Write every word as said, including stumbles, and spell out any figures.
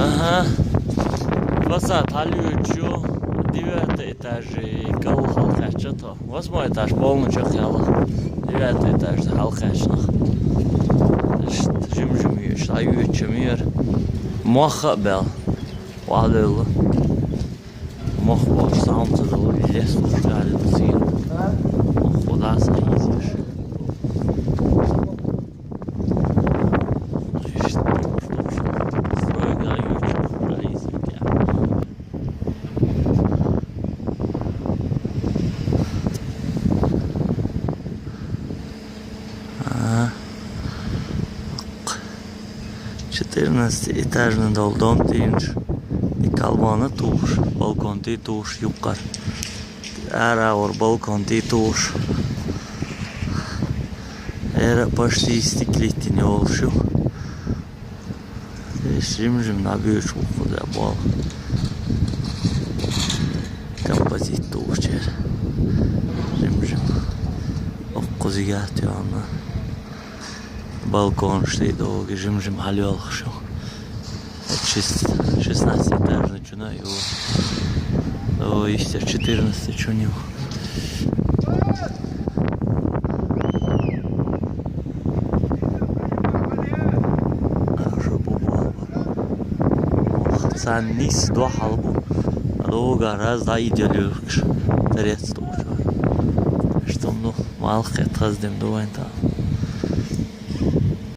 Ага. Фасад хьалйойтуш ю. Девятый этаже кӀал хьалкхаьчча тхо. Восьмой этаж полный чакхъяьлла. Девятый этаже хьалкхаьчнах. Иштта жим-жим йойтуш, дӀайойтуш ма яра. Мох а баьлла. Валлахӏи. Мох болчу схьа хӀума ца далур, лес луш гали ду цигара. Мох хӀу дӀа схьа йийзаш. Иштта, стройка а йойтуш, дӀайийзар кхы. А. Четырнадцатиэтажный долу дом тӀе йинчу, и калбана тухуш, балкон тӀе тухуш юккъара. Ара вара балкон тӀе тухуш. Эра почти стеклительный йолуш ю. Вешан жим-жим наб йойтуш ву кхуза болу. Композит тухучера. Жим-жим. Оккхуза гатта йоьллина. Балконаш тӀе догий жим-жим хьалайоьлхуш ю. Шест-, шестнадцатиэтажный чуьнан а ю. О, иштта четырнадцатый чуьнан ю. Аша бу бу. Царна нисса дуьхьал бу. Догара раз дӀаийдалуьйлуш. Тарец тӀе ву чу. Иштта, ну, малх кхетта хаза дина ду вайн тӀе.